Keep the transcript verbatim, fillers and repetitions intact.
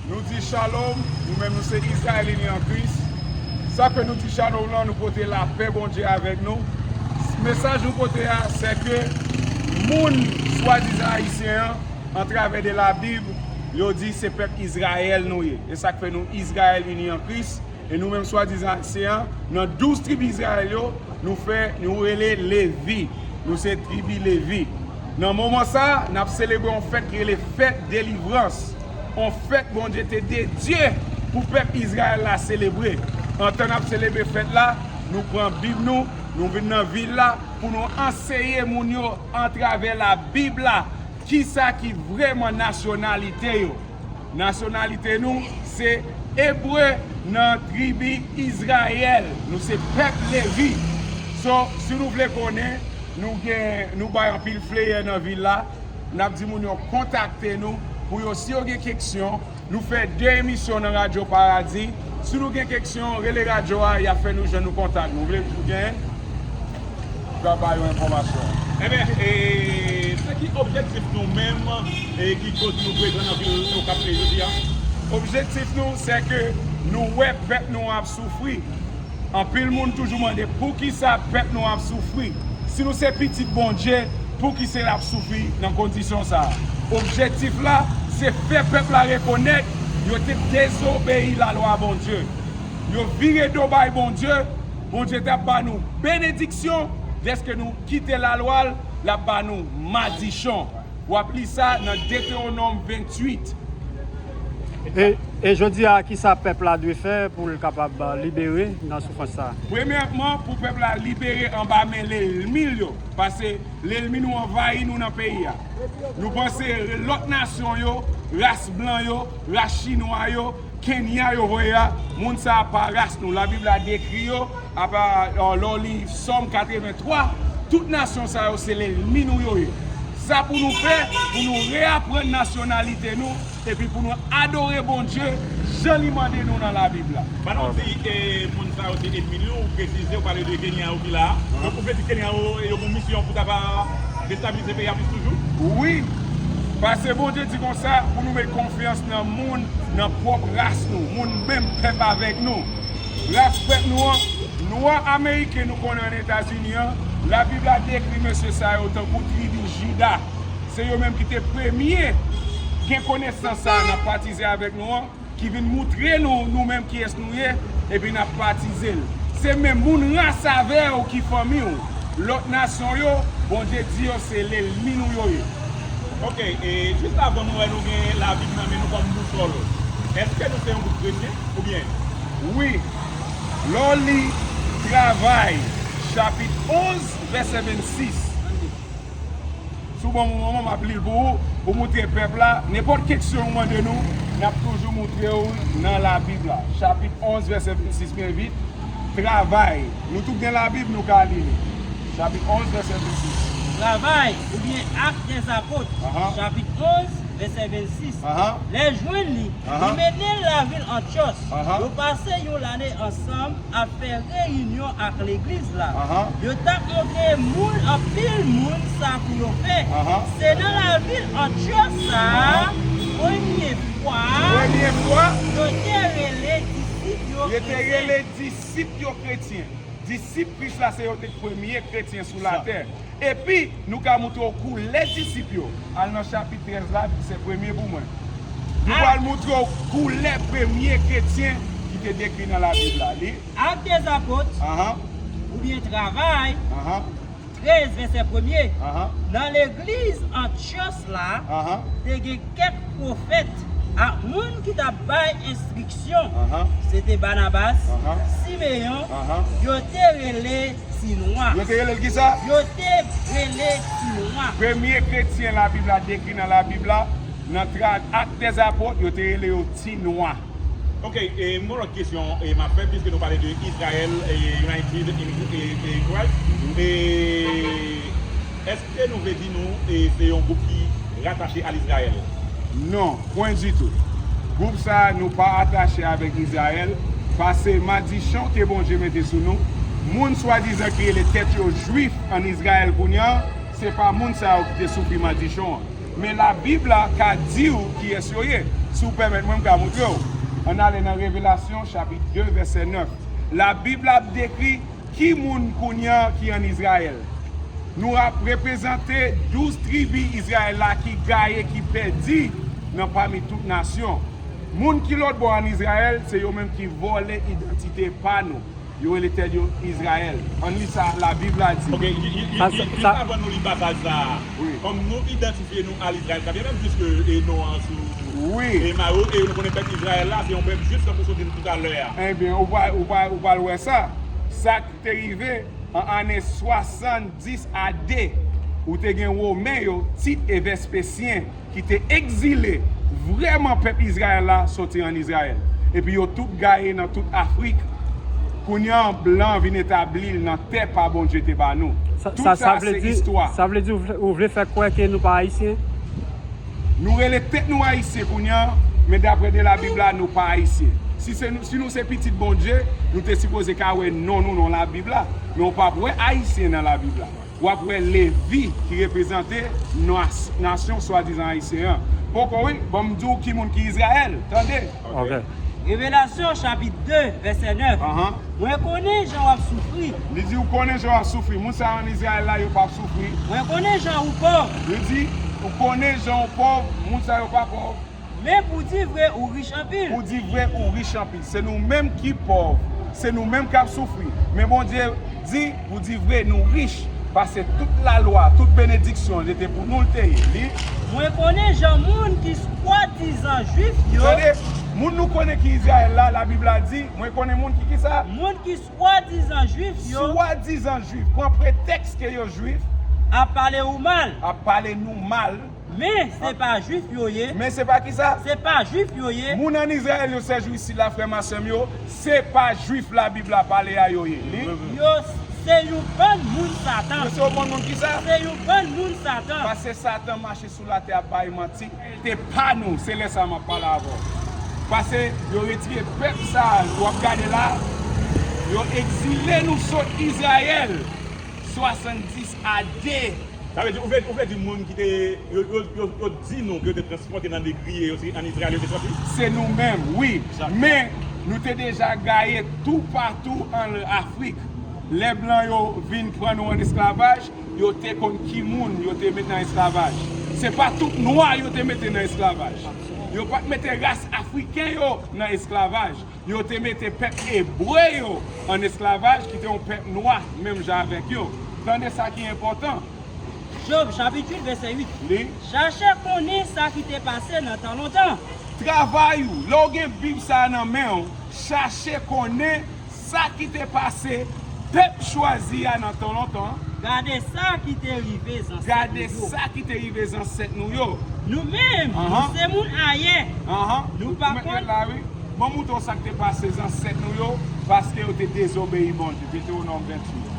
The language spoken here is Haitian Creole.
Nou di shalom, nou menm nou se Izrayèl ini an Kris. Sa fè nou di shalom lan, nou pote lapè Bondye avèk nou. Mesaj nou pote a, se ke moun swadizan ayisyen an, atravè de la Bib, yo di se pèp Izrayèl nou ye. E sa k fè nou Izrayèl ini an Kris. E nou menm swadizan ayisyen an, nan douz tribi Izrayèl yo, nou fè, nou rele Levi. Nou se tribi Levi. Nan moman sa, n ap selebre yon fèt ki rele fèt delivrans. Yon fèt Bondye te dedye pou pèp Izrayèl la selebre. Antan n ap selebre fèt la, nou pran Bib nou, nou vin nan vil la pou nou anseye moun yo atravè la Bib la kisa ki vrèman nasyonalite yo. Nasyonalite nou se Ebre nan tribi Izrayèl. Nou se pèp Levi. So, si nou vle konnen, nou gen, nou bay anpil fleyè nan vil la. N ap di moun yo kontakte nou pou yo, si yo gen keksyon, nou fè de emisyon nan Radyo Paradi. Si nou gen keksyon, rele radyo a, y ap fè nou jwenn nou kontak nou. Vle ou gen? Ka ba yo enfòmasyon. Ebyen, e, se ki objektif nou menm, e, ki koz nou prezan nan vil Okap jodi a? Objektif nou, se ke nou wè pèp nou ap soufri. Anpil moun toujou mande poukisa pèp nou ap soufri. Si nou se pitit Bondye, poukisa l ap soufri nan kondisyon sa a? Objektif la, se fè pèp la rekonèt yo te dezobeyi lalwa Bondye. Yo vire do bay Bondye, Bondye t ap ba nou benediksyon, dèske nou kite lalwa l, l ap ba nou madichon. W ap li sa nan Detewonòm venntuit. E, e jodi a, kisa pèp la dwe fè pou l kapab, uh, libere nan soufrans sa a? Premyèman, pou pèp la libere anba men lènmi l yo, paske lènmi nou anvayi nou nan peyi a. Nou panse lòt nasyon yo, ras blan yo, ras chinwa yo, Kenya yo voye a, moun sa a pa ras nou. Labib la dekri yo, apa, lè w li Sòm katrevenntwa, tout nasyon sa yo se lènmi nou yo ye. Sa pou nou fè, pou nou reyaprann nasyonalite nou, epi pou nou adore Bondye jan li mande nou nan Labib la. Pandan w di, e, moun sa yo se ènmi nou, ou presize, ou pale de Kenya yo ki la a. Donk, ou vle di Kenya yo, yo gen misyon pou ta va destabilize peyi a plis toujou? Wi. Paske Bondye di konsa, pou nou met konfyans nan moun, nan pwòp ras nou, moun menm pèp avèk nou. Ras pèp nou an, nwa ameriken nou konnen ann Etazini an, Labib la dekri mesye sa yo tankou tribi Jida. Se yo menm ki te premye gen konesans sa a, n ap patize avèk nou an, ki vin moutre nou, nou menm, kiyès nou ye, epi n ap patize l. Se menm moun ras avè w ki fanmi w. Lòt nasyon yo, Bondye di yo se lènmi nou yo ye. Ok, e jis avan nou wè nou gen Labib nan men nou kòm bousòl, èske nou se yon gwoup kretyen, oubyen? Wi. Lè w li Travay, chapit onz, vèsè vennsis. Si w ban m yon moman, m ap li l pou ou, pou moutre pèp la, nenpòt keksyon ou mande nou, n ap toujou moutre w nan Labib la. Chapit onz, vèsè vennsis, byen vit. Travay. Nou tout gen Labib, nou ka li li. Chapit onz, vèsè vennsis. Travay, oubyen Actes des Apôtres, Aha. chapit onz, vèsè vennsis. Aha. Lè jwenn li, Aha. li mennen l lavil Antyòs. Aha. Yo pase yon lane ansanm ap fè reyinyon ak legliz la. Aha. Yo t ap montre moun, anpil moun, sa pou yo fè. Aha. Se nan lavil Antyòs sa a, Aha. premye fwa, Premye fwa, yo te rele disip yo yo te kretyen. rele disip yo kretyen. Disip Kris la, se yo te premye kretyen sou Sa. latè. Epi, nou ka moutre w koulè disip yo. Al nan chapit trèz la, se premye pou mwen. Nou Ah. pral moutre w koulè premye kretyen ki te dekri nan Labib la. Li. Actes des Apôtres, Ahan. oubyen Travay, Ahan. trèz, vèsè premye. Ahan. Nan legliz Antyòs la, Ahan. te gen kèk pwofèt ak moun ki t ap bay enstriksyon. Ahan. Se te Banabas, Ahan. Simeyon, Ahan. yo te rele Ti Nwa. Yo te rele l kisa? Yo te rele Ti Nwa. Premye kretyen Labib la dekri nan Labib la, nan tra-, Actes des Apôtres, yo te rele yo Ti Nwa. Ok, e, m gen yon lòt kesyon, e, m ap fè, piske nou pale de Israel, e, United in, e, e, Christ. E, èske nou vle di nou, e, se yon gwoup ki ratache al Izrayèl? Non, pwen ditou. Gwoup sa a, nou pa atache avèk Izrayèl, paske madichon ke Bondye mete sou nou, moun swadizan ki rele tèt yo Jwif ann Izrayèl kounye a, se pa moun sa yo ki te soufri madichon an. Men Labib la ka di w kiyès yo ye. Si w pèmèt mwen, m ka montre w. Ann ale nan Revelasyon, chapit de, vèsè nèf. Labib la ap dekri ki moun kounye a ki ann Izrayèl. Nou ap reprezante douz tribi Izrayèl la ki gaye, ki pèdi nan pami tout nasyon. Moun ki lòtbò ann Izrayèl, se yo menm ki vòlè idantite pa nou. Yo rele tèt yo Izrayèl. Ann li sa Labib la di. Ok, li, li, li, Sa, li, sa, li sa, avan nou li pasaj sa a. Wi. Kòm nou idantifye nou al Izrayèl, sa vin menm jis ke e non an sou Wi. e mayo, e nou konnen pèp Izrayèl la, se yon pèp jis tankou sot di nou toutalè a. Ebyen, ou pral, ou pral, ou pral wè sa. Sa k te rive an ane swasanndis a de, ou te gen Women yo, Tit e Vèspesyen, ki te egzile vrèman pèp Izrayèl la soti ann Izrayèl. Epi yo tout gaye nan tout Afrik. Kounye a, blan vin etabli l nan tè pa Bondye te ba nou. Sa, Tout sa, sa sa vle se di, istwa. Sa vle di ou vle, ou vle fè kwè ke nou pa ayisyen? Nou rele tèt nou ayisyen kounye a, men daprè de Labib la, nou pa ayisyen. Si se nou, si nou se pitit Bondye, nou te sipoze ka wè non nou nan Labib la. Men w p ap wè ayisyen nan Labib la. W ap wè Levi ki reprezante nas-, nasyon swadizan ayisyen an. Poko wi, ban m di w ki moun ki Izrayèl. Tande. Ok. Revelasyon chapit de, vèsè nèf. Ahan. Mwen konnen jan w ap soufri. Li di, ou konnen jan w ap soufri. Moun sa yo ann Izrayèl la, yo p ap soufri. Mwen konnen jan ou pòv. Li di, ou konnen jan w pòv, moun sa yo pa pòv. Men pou di vre, ou rich anpil. Pou di vre, ou rich anpil. Se nou menm ki pòv. Se nou menm k ap soufri. Men Bondye di, pou di vre, nou rich. Pase tout lalwa, tout benediksyon, li te pou nou l te ye. Li. Mwen konnen jan moun ki swadizan jwif yo. Tande, moun nou konnen ki Izrayèl la, Labib la di, mwen konnen moun ki kisa? Moun ki swadizan jwif yo. Swadizan jwif. Pran pretèks ke yo jwif. Ap pale ou mal. Ap pale nou mal. Men se pa jwif yo ye. Men se pa kisa? Se pa jwif yo ye. Moun ann Izrayèl yo, sè jou isit la, frè m a sè m yo, se pa jwif Labib la pale a yo ye. Li. Yo se yon bann moun Satan. Yo se yon bann moun kisa? Se yon bann moun Satan. Paske Satan mache sou latè ap bay manti. Te pa nou, se lè sa m ap pale avè w. Paske yo retire pèp sa a, w ap gade la, yo egzile nou sot Izrayèl, swasanndis a de. Sa vle di, ou vle, ou vle di moun ki te, yo, yo, yo, yo di nou ke yo te transpòte nan negriye yo, se ann Izrayèl yo te sòti? Se nou menm, wi. Egzakteman. Men, nou te deja gaye toupatou ann Afrik. Lè blan yo vin pran nou ann esklavaj, yo te konn ki moun yo te met nan esklavaj. Se pa tout nwa yo te mete nan esklavaj. Yo pa t mete ras afriken yo nan esklavaj. Yo te mete pèp ebre yo ann esklavaj, ki te yon pèp nwa, menm jan avèk yo. Tande sa ki enpòtan. Jòb, chapit uit, vèsè uit. Li. Chache konnen sa ki te pase nan tan lontan. Travay ou, lè w gen Bib sa a nan men w, chache konnen sa ki te pase pèp chwazi a nan tan lontan. Gade sa ki te rive zansèt nou yo. Gade sa ki te rive zansèt nou yo. Nou menm, Ahan. nou se moun ayè. Ahan. Nou pa Ou mèt konn ret la, wi. Ban m montre w sa k te pase zansèt nou yo, paske yo te dezobeyi Bondye. Detewonòm venntuit.